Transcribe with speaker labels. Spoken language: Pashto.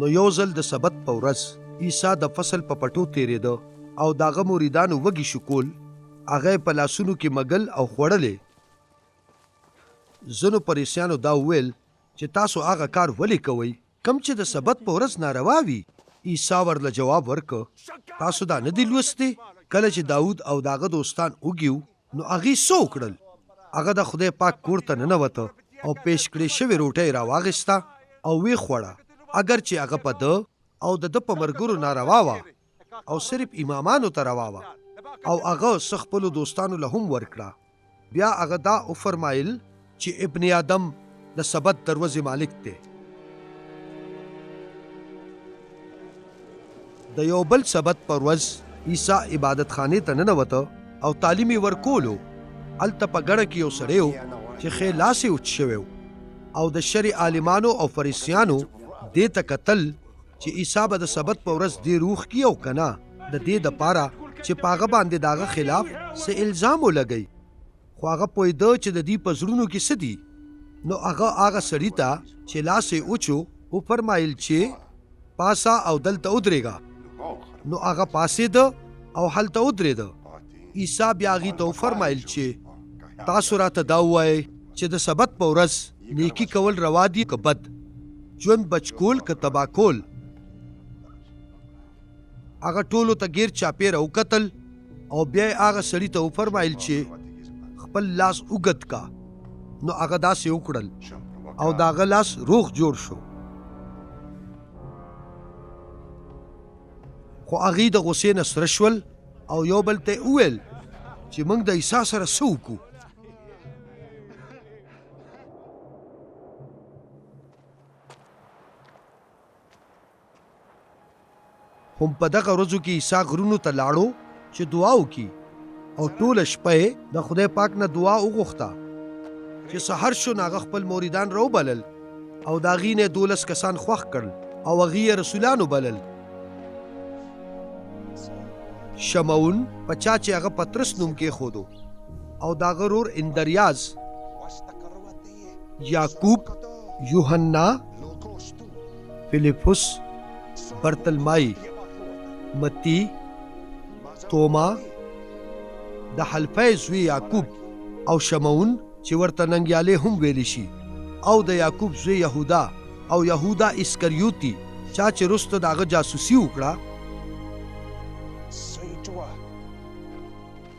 Speaker 1: نو یو ځل د سبت په ورځ عیسی د فصل په پټو تېرېده او د هغه مریدانو وږي شکول، هغه یې په لاسونو کې مږل او خوړل یې. ځینو پریسیانو دا وویل چې تاسو هغه کار ولې کوئ کوم چې د سبت په ورځ ناروا وي؟ عیسی ورله جواب ورکړ، تاسو دا نه دي لوستي، کله چې داود او د هغه دوستان وږي وو، نو هغوی څه وکړل؟ هغه د خدای پاک کور ته ننوته او پېش کړې شوې روټۍ یې راواخیسته او ویې خوړه، اګر چې هغه په ده او د ده په ملګرو ناروا وه او صرف امامانو ته روا وه، او هغه څه خپلو دوستانو له هم ورکړه. بیا هغه دا وفرمایل چې ابن آدم د سبت د ورځې مالک دی. د یو بل سبت پر ورځ عیسی عبادتخانې ته ننوته او تعلیم یې ورکولو. هلته په ګڼه کې یو سړی و چې ښی لاس یې وچ شوی و او د شرع عالمانو او فریسیانو دې ته کتل چې عیسی به د سبت په ورځ دی روغ کړي او که نه، د دې دپاره چې په هغه باندې د هغه خلاف څه الزام ولګوي. خو هغه پوهېده چې د دوی په زړونو کې څه دي، نو هغه هغه سړي ته چې لاس یې وچ و، وفرمایل چې، پاڅه او دلته ودرېږه. نو هغه پاڅېده او هلته ودرېده. عیسی بیا هغوی ته وفرمایل چې، تاسو راته دا ووایئ چې د سبت په ورځ نیکي کول روا دي که بد؟ ژوند بچ کول که تباه کول؟ هغه ټولو ته ګیر چاپیره وکتل او بیا یې هغه سړي ته وفرمایل چې خپل لاس اوږد کا. نو هغه داسې وکړل او د هغه لاس روغ جوړ شو. خو هغوی د غوسې نه سره شول او یو بل ته یې وویل چې موږ د عیسی سره څه وکړو؟ هم په دغه ورځو کې عیسی غرونو ته لاړو چې دعا وکړي او ټوله شپه یې د خدای پاک نه دعا وغوښته. چې سحر شو نو هغه خپل مریدان راوبلل او د هغوی نه یې دولس کسان خوښ کړل او هغوی یې رسولان وبلل. شمعون، په چا چې هغه پطرس نوم کېښودو، او د هغه ورور اندریاز، یعقوب، یوحنا، فیلیپوس، برتلمای، متی، توما، د حلفی زوی یعقوب او شمعون چې ورته ننګیالی هم ویلی شي او د یعقوب زوی یهودا او یهودا اسکریوتی چا چې وروسته د هغه جاسوسي وکړه.